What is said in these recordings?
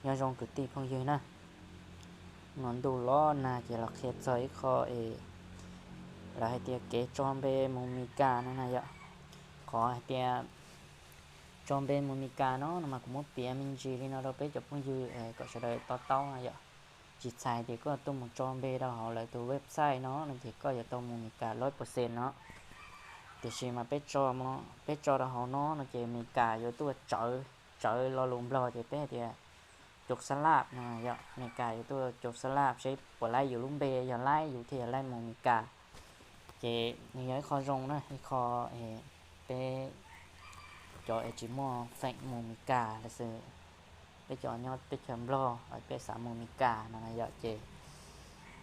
Nyob zoo kwv tij phooj ywg na, no ntuj los nag ces los qhia txog ib qho es lawv hais tias kev tso npe mus Meskas no na yom. Qhov hais tias tso npe mus Meskas no no mas kuv muab piav me ntsis li no rau peb cov phooj ywg kom sawv daws to taub na yom. Tsis txhais tias koj tuaj mus tso npe rau hauv lawv tus website no no ces koj yuav tau mus Meskas lawm percent no. Tiam sis mas peb tso, peb tso rau hauv no no ces Meskas yuav tuaj tsawv, tsawv lo lus Nplog ces peb hais tias cov xab laj no yom. Meskas yuav tuaj cov xab laj seb puas laib yus lub npe, yog laib yus thiaj yog laib mus Meskas. Ces nws yog ib qho zoo na, ib qho peb cov es tsis muaj feem mus Meskas los sis peb cov nyob teb chaws Nplog peb xav mus Meskas no yom ces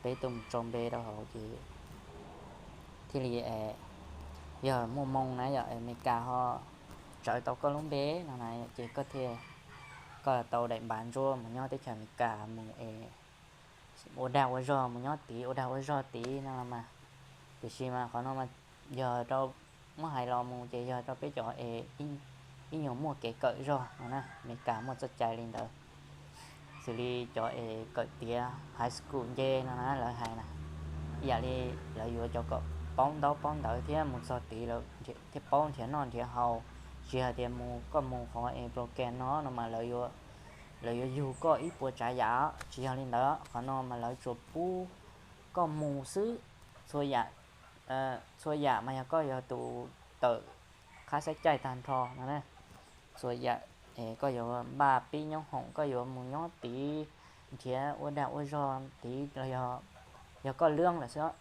peb tuaj mus tso npe rau hauv ces thiaj li yog muaj moo na yom, Meskas ho tsawv tau koj lub npe no na ces koj thiaj, koj tau daim npav ntsuab mus nyob teb chaws Meskas mus es ua dag ua zog mus nyob tid, ua dag ua zog tid no los mas. Tiam sis mas qhov no mas yog rau, muab hais los mus ces yog rau peb cov es ib nyuag muaj kev kawm zog no na, Meskas muaj txoj cai li ntawd. Xws li cov es kawm tiav high school nce no na lawv hais na, ib yam li lawv yuav cov kom paub ntaub paub ntawv thiab mus txog tid lawv thiaj paub nrhiav noj nrhiav haus. Tsis hais tias mus, koj mus qhov es program no no mas lawv yuav yug koj ib puas tsav yam, tsis yog li ntawd. Qhov no mas lawv tsuas pub koj mus xwb, txhua yam, txhua yam mas yog koj yog tus tawm qhab xaib caij tag nrho no na. Txhua yam, koj yuav npaj pib nyob hoom, koj yuav mus nyob tid, nrhiav ua dag ua zog tid los yog koj lwb lawm xwb,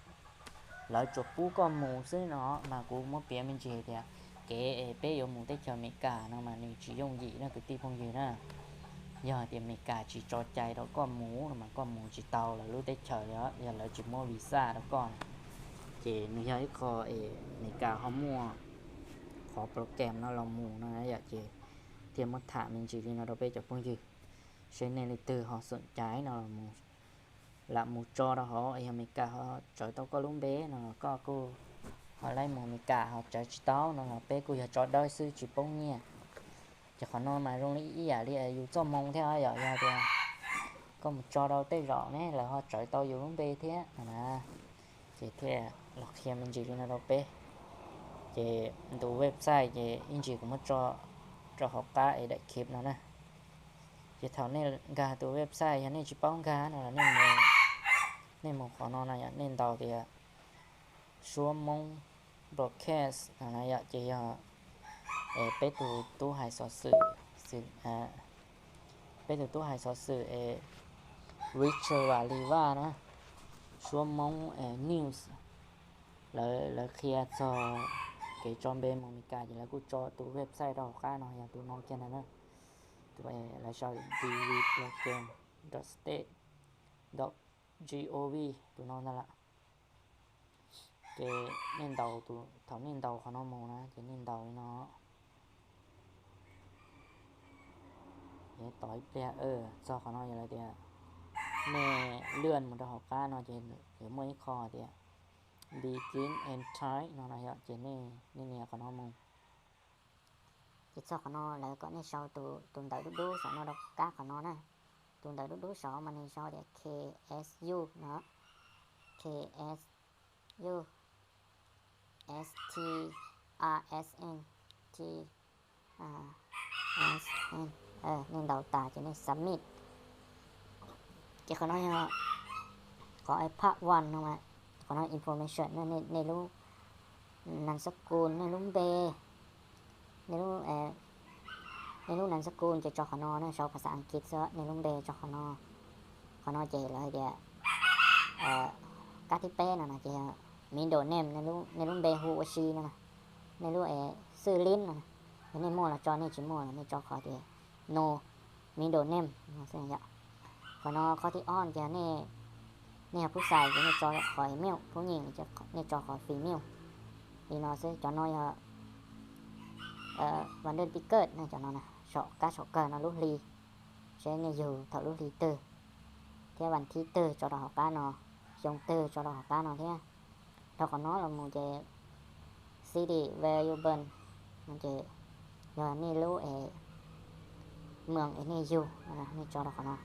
lawv tsuas pub koj mus xwb no. Mas kuv muab piav me ntsis tias kev es peb yuav mus teb chaws Amelikas no mas nws tsis yooj yim na kwv tij phooj ywg na. Yog tias Amelikas tsis tso cai rau koj mus no mas koj mus tsis tau lawv lub teb chaws li, yog lawv tsis muab visa rau koj na. Ces nws yog ib qho es Amelikas ho muaj qhov program no los mus no yom, ces thiaj muab tham me ntsis li no rau peb cov phooj ywg, seb nej leej twg ho xoom cai no los mus, lam mus tso rau hauv, yog Amelikas ho tsawv tau koj lub npe no los koj kuj ho laib mus Amelikas, ho tsawv tsis tau no los peb kuj yog tso dawb xwb tsis poob nyiaj. Ces qhov no mas zoo li ib yam li yus txoj moo thiab yom, yog tias koj mus tso rau tej zaum ne lawv ho tsawv tau yus lub npe thiab no na. Ces thiaj los qhia me ntsis li no rau peb. Ces tus website ces ib ntsis kuv muab tso rau hauv qab es daim clip no na. Ces thaum nej nkag tus website, yog nej tsis paub nkag no los nej mus qhov no no yom, nej ntaus tias Suab Moob Broadcast no yom, ces yog peb tus tub hais xov xwm, peb tus tub hais xov xwm es Richard Valiva na, Suab Moob News, lawv qhia txog kev tso npe mus Amelikas ces lawv kuj tso tus website rau hauv qab no, yog tus no kiag ntag na. Tus lawv sau tias D V program dot state dot gov tus no ntag lawm. Ces nej ntaus, thaum nej ntaus qhov no mus na ces nej ntaus li no. Tos ib pliag, txog qhov no yog lawv tias nej lwaj mus rau hauv qab no ces yuav muaj ib qho tias Begin and Type no no yom, ces nej nias qhov no mus. Ces txog qhov no lawv kom nej sau tus ntawv dub dub saum no rau kab qhov no na. Tus ntawv dub dub saum mas nws sau tias K S U no, K S U S T R S N T S N. Nej ntaus tas ces nej submit. Ces qhov no yog qhov part one no, qhov no information, nej lub nas xab kus, nej lub npe, nej lub nas xab kus ces tso qhov no, nej sau phas xas Askiv xwb, nej lub npe tso qhov no. Qhov no ces lawv hais tias kab thib peb no no ces middle name, nej lub npe hu ua si no, nej lub xwb lib no. Yog nej muaj los tso, nej tsis muaj los nej tso qhov tias no middle name no xwb yom. Qhov no qhov thib ob ces nej yog phub xais ces nej tso qhov email, phub nyij nej tso qhov female li no xwb. Cov no yog vas dej pij kawj, cov no saum kab saum kawg no lub hli, seb nej yug thaum lub hli twg thiab vas thib twg tso rau hauv qab no, xyoo twg tso rau hauv qab no thiab. Dhau qhov no los mus ces city where you born no ces yog nej lub es moos es nej yug, nej tso rau qhov no,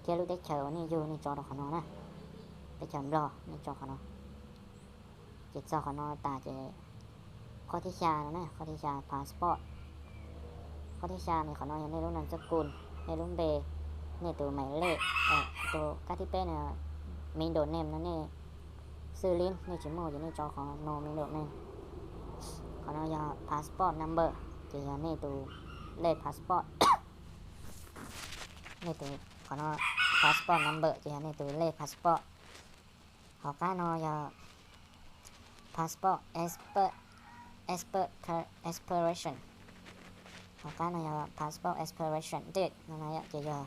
thiab lub teb chaws uas nej yug nej tso rau qhov no na, teb chaws Nplog nej tso qhov no. Ces txog qhov no tas ces qhov thib xya no ne, qhov thib xya passport. Qhov thib xya no qhov no yog nej lub nam txaj kun, nej lub npe, nej tus mais lej, tus kab thib peb no middle name no nej xwb li nej tsis muaj ces nej tso qhov no middle name. Qhov no yog passport number, ces yog nej tus lej passport. Nej tus, qhov no passport number ces yog nej tus lej passport. Hauv qab no yog passport expir, expir, expiration. Hauv qab no yog passport expiration date no na yom, ces yog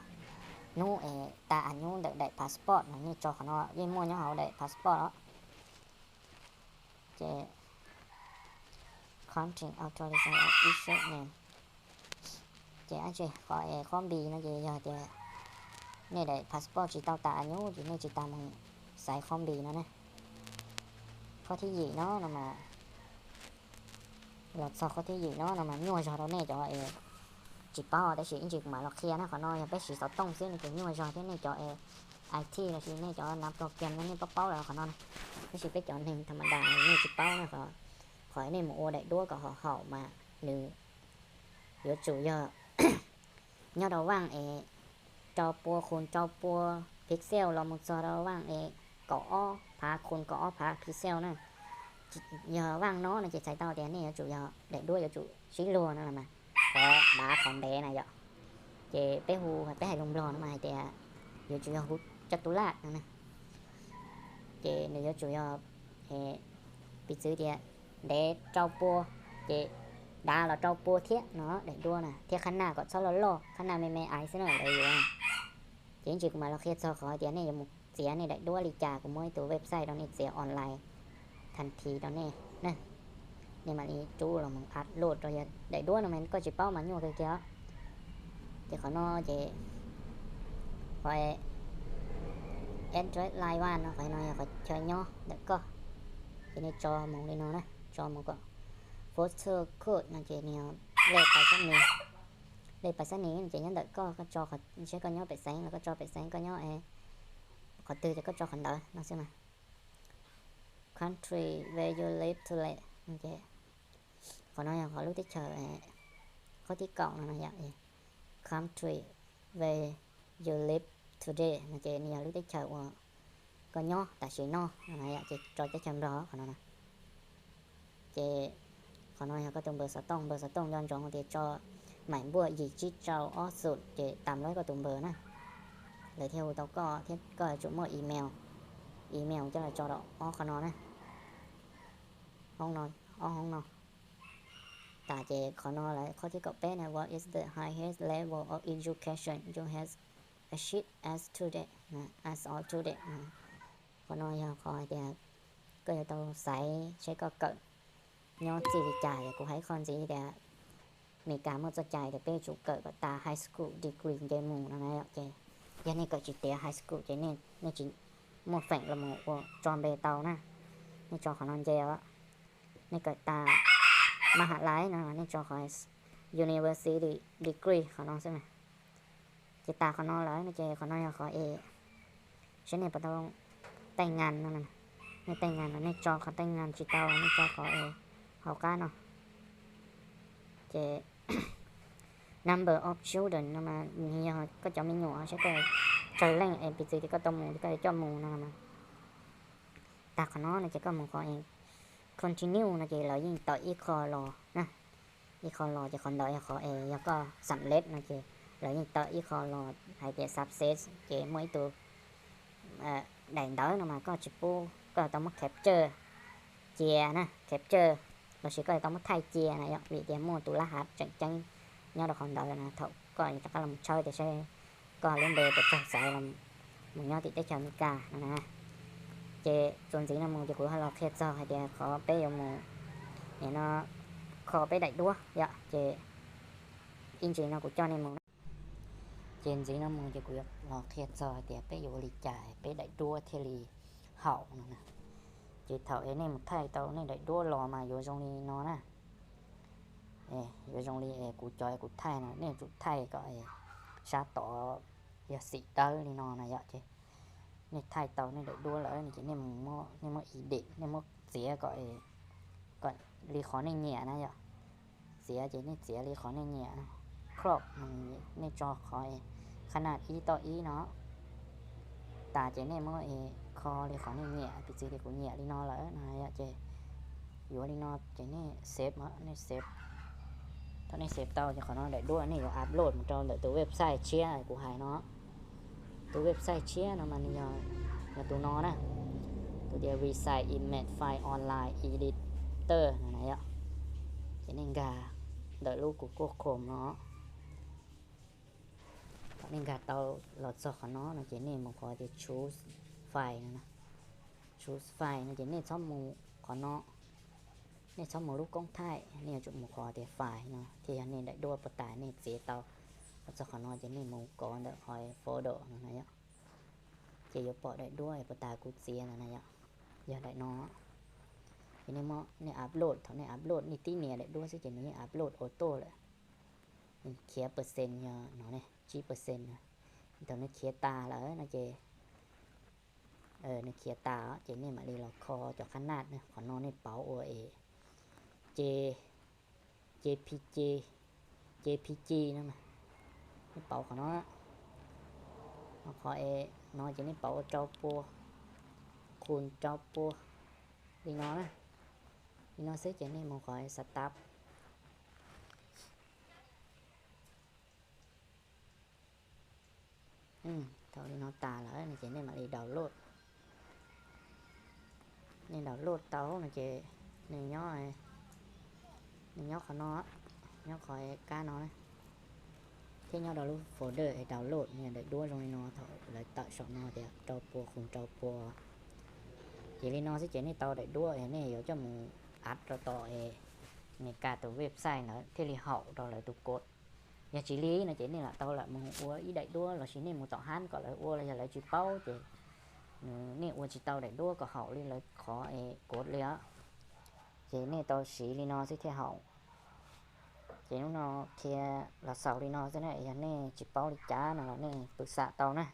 hnub es tas a nyub ntawm daim passport no nej tso qhov no yeej muaj nyob hauv daim passport os. Ces country authorization of issue name. Ces ab tsi qhov es qhov npis no ces yog tias nej daim passport tsis tau tas a nyub ces nej tsis tas mus xaiv qhov npis no ne. Qhov thib yim no no mas, los txog qhov thib yim no no mas nyuaj zog rau nej cov es tsis paub, tab sis ib ntsis kuv mam los qhia na. Qhov no yog peb siv xov tooj xwb no ces nyuaj zog thiab nej cov es I T los sis nej cov nav program no nej paub paub lawm qhov no na. Tab sis peb cov neeg tham ma das nej tsis paub na, qhov, qhov nej mus ua daim duab kom haum haum mas nws yuav tsum yog nyob rau vaj es rau pua qhus rau pua pixel los mus txog rau vaj es kaum ob phav qhus kaum ob phav pixel na. Yog vaj no no ces txhais tau tias nej yuav tsum yog daim duab yuav tsum sib luag no los mas qhov dav qhov ntev na yom. Ces peb hu, peb hais lus Nplog no mas hais tias yuav tsum yog hu coj tu laj no na. Ces nws yuav tsum yog, piv txwv tias ntev rau pua, ces dav los rau pua thiab no daim duab na, thiab qhab naj kom txhob loj loj, qhab naj me me aiv xwb na lawv yuav. Ces ib ntsis kuv mam los qhia txog qhov tias nej yuav mus txiav nej daim duab li cas, kuv muab ib tug website rau nej txiav online than thi rau nej na. Nej mam li rub los mus upload rau, yog daim duab no mas koj tsis paub mas nyuaj kawg kiag os. Ces qhov no ces qhov address line one no, qhov no yog qhov chaw nyob ntawm koj. Ces nej tso mus li no na, tso mus kom postal code no ces nws yog lej pais xab nis, lej pais xab nis ces nyob ntawm koj, koj tso qhov, seb koj nyob pem xeev los koj tso pem xeev, koj nyob qhov twg ces koj tso qhov ntawd no xwb mas. Country where you live today no ces qhov no yog qhov lub teb chaws, qhov thib kaum no yog country where you live today no ces nws yog lub teb chaws uas koj nyob tam sim no no yom, ces tso teb chaws Nplog qhov no na. Ces qhov no yog koj tus npawb xov tooj, npawb xov tooj nco ntsoov tias tso maim npuaj yim tsib rau ob xum ces tas lawv koj tus npawb na, lawv thiaj hu tau koj, thiab koj yuav tsum muaj email, email coj los tso rau ob qhov no na, hoob no, ob hoob no. Tas ces qhov no lawv qhov thib kaum peb na, what is the highest level of education you have achieved as today, as of today. Qhov no yog qhov hais tias koj yuav tau xaiv seb koj kawm nyob txij li cas. Ces kuv hais qhov ntxiv tias Meskas muaj txoj cai tias peb yuav tsum kawm kom tas high school degree nce mus no na. Ces yog nej kawm tsis tiav high school ces nej tsis muaj feem los mus ua tso npe tau na. Nej tso qhov no nce os. Nej kawm tas mab ham lais no nej tso qhov university degree qhov no xwb na. Ces tas qhov no lawm no ces qhov no yog qhov es seb nej puas tau tej ngas no. Nej tej ngas no nej tso qhov tej ngas, tsis tau nej tso qhov es hauv qab no. Ces number of children no mas yog koj cov me nyuam seb koj tsawg leej es piv txwv tias koj tau mus ces koj yuav coj mus no mas. Tas qhov no no ces koj mus qhov continue no ces lawv yeej tawm ib qho los na. Ib qho los ces qhov ntawd yog qhov es yog koj xam lej no ces lawv yeej tawm ib qho los hais tias success ces muaj ib tug daim ntawv no mas koj tsis pub, koj tau muab capture cia na, capture los sis koj tau muab thaij cia na yom, vim tias muaj tus lab hav tseem ceeb nyob rau qhov ntawd na. Thaum koj rov qab los tshawb tias seb koj lub npe puas txog xaiv los mus nyob tim teb chaws Amelikas no na. Ces txuas ntxiv no mus ces kuv ho los qhia txog hais tias qhov peb yuav mus, nim no kho peb daim duab yom, ces ib ntsis no kuv coj nej mus na. Ces ntxiv no mus ces kuv yuav los qhia txog hais tias peb yuav ua li cas peb daim duab thiaj li haum no na. Ces thaum es nej mus thaij tau nej daim duab los mas yuav zoo li no na. Yuav zoo li es kuv cov es kuv thaij no, nej yuav tsum thaij kom sab tod yog xim dawb li no na yom. Ces nej thaij tau nej daim duab lawm no ces nej mus, nej muab edit, nej muab txiav kom, kom li qhov nej nyiam na yom. Txiav ces nej txiav li qhov nej nyiam, crop, nej tso qhov qhab naj ib toj ib no tas ces nej muab kho li qhov nej nyiam, piv txwv li kuv nyiam li no lawm no yom. Ces yuav li no ces nej save, nej save. Thaum nej save tau ces qhov no daim duab nej yuav upload mus rau ntawm tus website tshiab kuv hais no. Tus website tshiab no mas nws yog, yog tus no na, tus tias Resize Image File Online Editor no na yom. Ces nej nkag ntawm lub Google Chrome no. Thaum nej nkag tau los txog qhov no no ces nej mus qhov tias Choose File no, Choose File no ces nej txhob mus qhov no, nej txhob mus lub koob thaij, nej yuav tsum mus qhov tias File no thiaj yog nej daim duab puas tas nej txiav tau. Los txog qhov no ces nej mus kov ntawm qhov photo no na yom. Ces yuav pom daim duab puas tas kuv txiav ntawd na yom, yog daim no. Ces nej muab nej upload, thaum nej upload nej tib nias daim duab xwb ces nws yeej upload auto lawm. Nws khiav percent yog no ne, tsib percent no. Thaum nws khiav tas lawm no ces, nws khiav tas ces nej mam li los kho cov qhab naj, qhov no nej pauv ua es JPG, JPG no, nej pauv qhov no. Qhov es no ces nej pauv ua rau pua, qhus rau pua li no na. Li no xwb ces nej mus qhov Start. Thaum li no tas lawm no ces nej mam li download. Nej download tau no ces nws nyob, nws nyob qhov no, nyob qhov kab no na, thiab nyob rau lub folder es download, nws yog daim duab zoo li no thaum lawv tawm saum no tias rau pua qhus rau pua. Ces li no xwb ces nej tau daim duab es nej yuav coj mus add rau tom es Meskas tus website ntawd thiaj li haum rau lawv tus code. Yog tsis li no ces nej lam tau lam mus ua ib daim duab los sis nej mus tom hab kom lawv ua los yog lawv tsis paub ces nej ua tsis tau daim duab kom haum li lawv qhov es code li os. Ces nej tau siv li no xwb thiaj haum. Ces hnub no qhia los xaus li no xwb na, yog nej tsis paub li cas no los nej pw xam tau na.